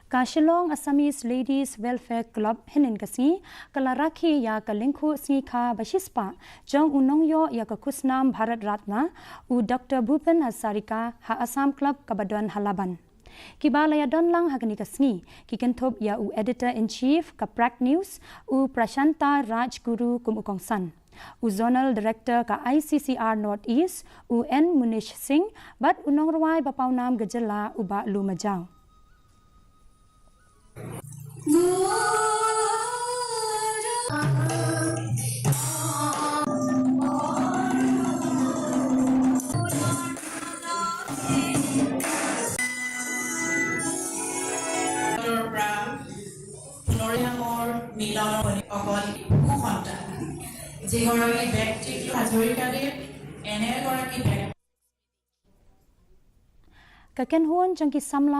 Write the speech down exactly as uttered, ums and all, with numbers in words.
Ka Shillong Assamese Ladies Welfare Club hynnin ka sngi ka la rakhe ïa ka lyngkhuh sngi kha ba shispah jong u nongïoh ïa ka khusnam Bharat Ratna, u Doctor Bhupen Hazarika, ha Assam Club kaba don ha Laban. Kiba la ïadon lang ha kane ka sngi ki kynthup ïa u Editor in Chief ka Prag News, u Prashanta Rajguru kum u kongsan, u Zonal Director ka I C C R North East, u N Munish Singh, bad u nongrwai ba pawnam ka jylla, u Bah Lu Majaw. পুনৰীয়া মোৰ মিলন অকল সন্তান, যিগৰাকী ব্যক্তিত্ব হাজৰিকাদেৱ এনে এগৰাকী ব্যক্তি Ka kynhun jong ki samla